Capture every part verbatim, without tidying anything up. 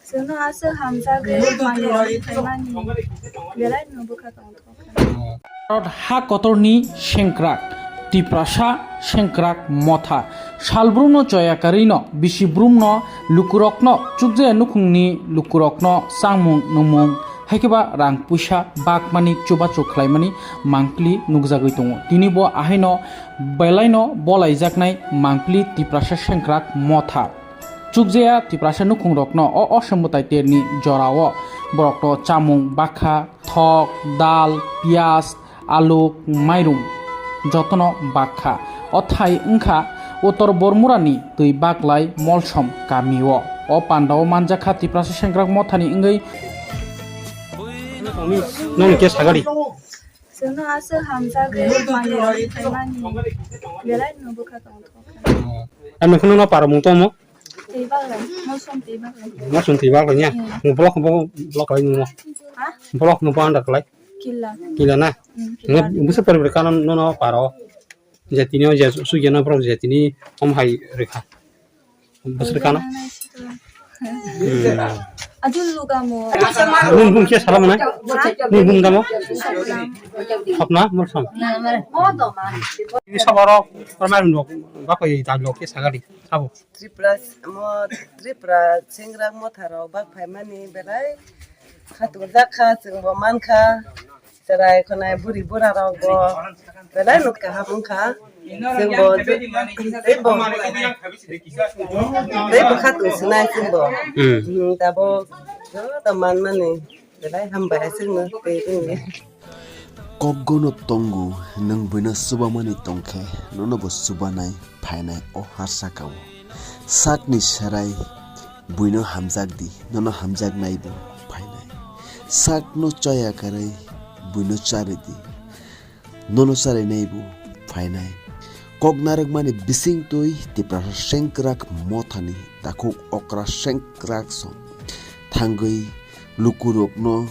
Chwngno aswk hamjagwi manwi rwui phaimani belai no bwkha tongthok kha. Bharat ha kotorni sengkrak, Tiprasa sengkrak motha. Salbrumno choya karwino, bisi brumno, lukurokno, chukjaya nukhungni lukurokno, chamung nungmung, haikhe ba rang puisa, bakmani chubachu khlaimani mangpili nukjagwi tongo. Tini bo ahaino belaino bolaijaknai mangpili Tiprasa sengkrak motha. Chukjaya Tiprasa nukhungrokno o osombotai terni jorao borokno chamung bakha, thok, dal, piyaj, alu, mairum jotono bakha. O thai wngkha Uttor Bormurani twi baglai Molsom kamio. O pandao manjakha Tiprasa sengkrak mothani wngwi. Noni ke sagari? Chwngno aswk hamjagwi manwi rwui phaimani belai no bwkha tongthok kha. Ano kheno no para mung tomo? Tei baglai, Molsom tei baglai. Molsom tei baglai ya? Hmm. Mo block, mo block lai mo. Ha? Block mo pa anda lai. Kila. Kila na? Hmm, Nge kila. Bisa pare pare kanan no no paro. Je tini o je su je no pro je tini om hai rekha. Bwswk kano? Hmm. Aju luga mo. Bung bung khe salam na? Ha? Bung bung damo? Sopna? Sopna, Molsom. Ini sabaro, permai rok, bako ye dajlo khe sagari, sabo. Tripura, mo, Tripura, sengkrak motharok bak phaimani belai khatungjak kha, chwngbo mankha. Cherai khwnai buri bura rok bo belai no kaham wngkha. Chwng bo tei bo, tei bo khatung sinai chwng bo. Hmm. Hmm, tabok joto manmani belai hambai aswkno tei rwngya. Kokgono tongo, nwng buino chubamani tongkhe, nono bo chubanai phainai o ha saka o. Sakni serai buino hamjak di, nono hamjaknai bo phainai. Sakno choya karwi buino charwi di, nono charwinai bo phainai. Kok narwkmani bisingtwi Tiprasa sengkrak mothani takhuk okra sengkrak song thangwi lukurokno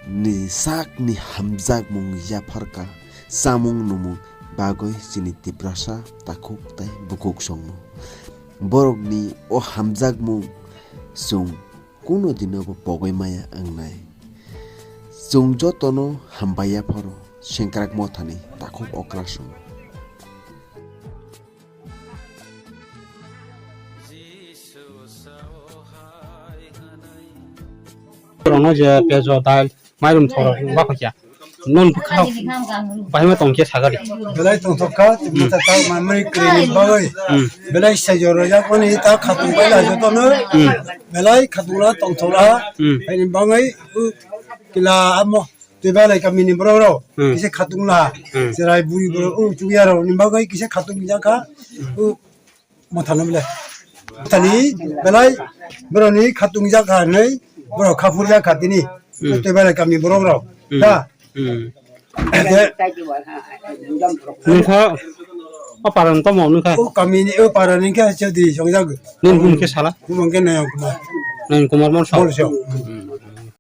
ni sakni hamjakmung yapharkha. Chamung nungmung bagwi chini Tiprasa takhuk tei bukhuk songno. Borokni o hamjakmung chwng kuno dino bo pogwi maya wngnai. Chwng jotono hambai yapharo sengkrak mothani takhuk okra songno. Borokno je pejo, dal, mairum thoro, bakho kya. Non bwkha bahima tong khe sagari. Belai tongthok kha, tini ta ta mamri kri bagwi. Hmm. Belai sejor ya koni ta khatung bai la joto no. Hmm. Belai khatung la tongthok la. Hmm. Ani bangai u kila amo te belai kamini borok rok. Hmm. Kise khatung la. Hmm. Serai buri borok u chuya rok ni bagwi kise khatung ya kha. U Mothano bele. Mothani belai boroni khatung jak kha nei, borok khaphur jak kha tini. Hmm. Tei belai kami borok rok. Hmm. Da. Hmm. Nungkha o parang tamo nungkha. O kami ni o parani khe Chaudhary songjak. Nung bun khe sala. Bumang khe Nayan Kumar. Nayan Kumar Molsom. Molsom. Hmm.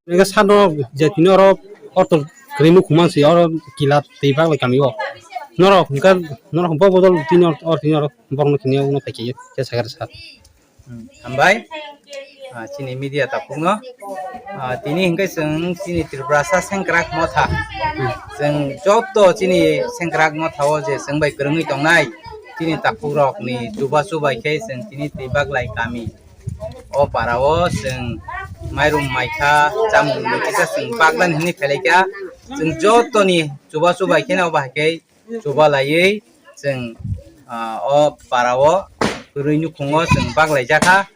Nungkha sano je tini oro orto kri nukhuman si oro kila tei baglai kami o. Norok hingkha norok bo bodol tini or tini oro. Borokno tini uno phaikhe khe sakha rwsa. Hmm, hambai. Ah, chini media takhukno. Ah, tini hwnkhe chwng chini Tiprasa sengkrak motha. Chwng joto chini sengkrak motha o je chwng bai kwrwngwi tongnai. Chini takhukrokni chubachu bai khe chwng tini twi baglai kami. O para o chwng mairum maikha, chamung maikha chwng baglani hwnwi phailaikha. Chwng jotoni chubachu bai kheno obo hai khe chuba laiwi chwng, ah, o para o kwrwi nukhungo chwng baglai jakha.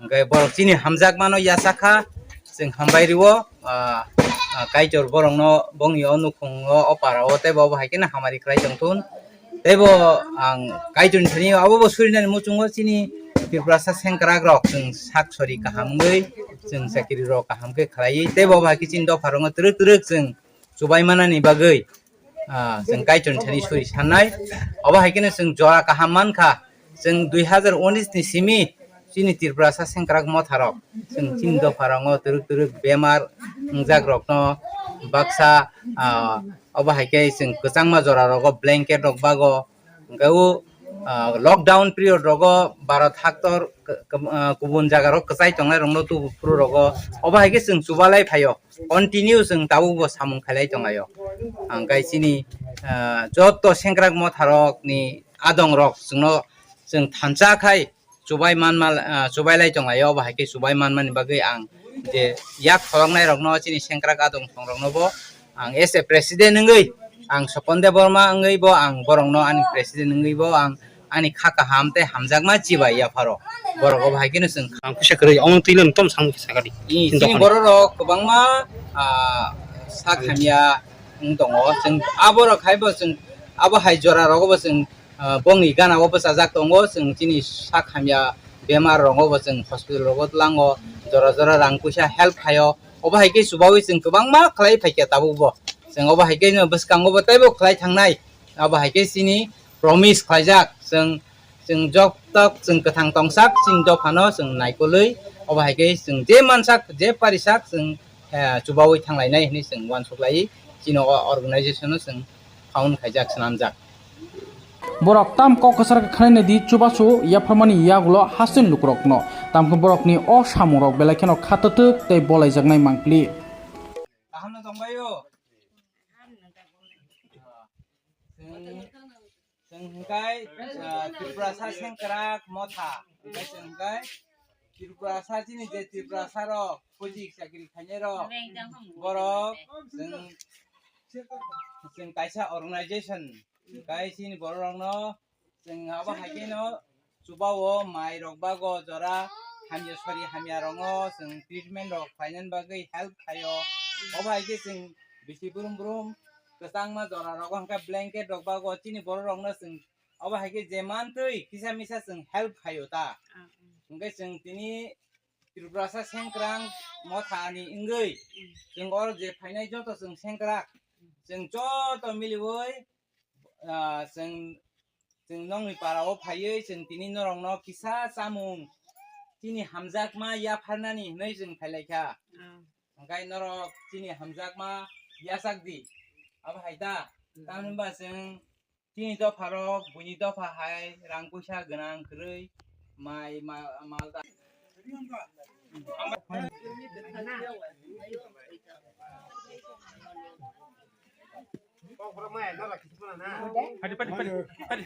Hwnkhe borok chini hamjakmano yachakha, chwng hambai rwo, ah, ah, Kaitor borokno bongni o nukhungo o para o teibo obo hai kheno hamari khlai tongthun. Teibo ang Kaitorni thani abo bo surinani muchungo chini Tiprasa sengkrak rok chwng sak sori kaham wngwi chwng chakiri rok kaham khe khlaiwi teibo obo hai khe chini dopha rokno twrwk twrwk chwng chubai manani bagwi, ah, chwng Kaitorni thani suri sannai. Obo hai kheno chwng jora kaham mankha. Chwng dui hazar unis ni simi chini Tiprasa sengkrak motharok, chwng chini dopharango twrwk twrwk bemar wngjak rokno baksa, ah, obo hai khe chwng kwchangma jora rogo blanket rok bago. Hwnkhe o, ah, lockdown period rogo Bharat haktor kab-, ah, kubun jaga rok kwchai tongnai rok no tubu phuru rogo. Obo hai khe chwng chubalai phaio. Continue chwng tabuk bo samung khailai tonglaio. Ang kai chini, ah, joto sengkrak motha rok ni adong rok chwngno chwng thansa khai chubai manma, ah, chubai lai tonglaio. Obo hai khe chubai manmani bagwi ang je yak kholoknai rokno chini sengkrak adong song rokno bo ang as a president wngwi ang Sopon Debbarma wngwi bo ang borokno ani president wngwi bo ang ani kha kaham tei hamjakma chibai yapharo borok obo hai kheno chwng. Ang kisa kwrwi omo twi lano tom samung kisa kadi. Chini borok rok kwbangma, ah, sak hamya wng tongo. Chwng abo rok hai bo chwng abo hai jora rogo bo chwng ah, bongni gana o bwchajak tongo, chwng chini sak hamya bemar rogo bo chwng hospital rogo tlango, jora jora rang puisa help khaio, obo hai khe chubawi chwng kwbangma khlai phaikha tabuk bo, chwng obo hai khe no bwskango bo teibo khlai thangnai, obo hai khe chini promise khlaijak, chwng chwng joktok chwng kwthang tongsak chini dophano chwng naikolwi, obo hai khe chwng je mansak je parisak chwng, eh, chubawi thanglainai hinwi chwng uansuk lai, chini o organization no chwng found khaijak, swnamjak. Borok tam kok kwchar khe khwnaina di chubachu yapharmani yagulo hasteni lukurokno. Tamkhe borokni o samungrok belai kheno khatwtwk tei bolaijaknai mangpili. Kaham no tongbaio? Chwng, chwng hwnkhe, ah, Tripurasa sengkrak motha. Hwnkhe chwng hwnkhe Tripurasa chini je Tripurasa rok, pojik chakri khainai rok, borok chwng, chwng kaisa organization, kai chini borok rokno chwng abo hai kheno chubao mai rok bago jora hamya sori hamya rokno chwng treatment rok khlainani bagwi help khaio. Obo hai khe chwng bisi brum brum kwchangma jora rogo hwnkhe blanket rok bago chini borok rokno chwng obo hai khe je mantwi kisa misa chwng help khaio ta. Hwnkhe chwng tini Tripurasa sengkrang mothani wngwi chwng oro je phainai joto chwng sengkrak, chwng joto miliwi, ah, chwng, chwng nokni para o phaiwi chwng tini norokno kisa chamung chini hamjakma yapharnani hinwi chwng phailaikha. Hwnkhe norok chini hamjakma yachak di. Abo hai ta? Tamni hwnba chwng chini dopharok, buini dopha hai rang puisa gwnang kwrwi, mai, ma-, mal ta-, Padi, padi, padi, padi.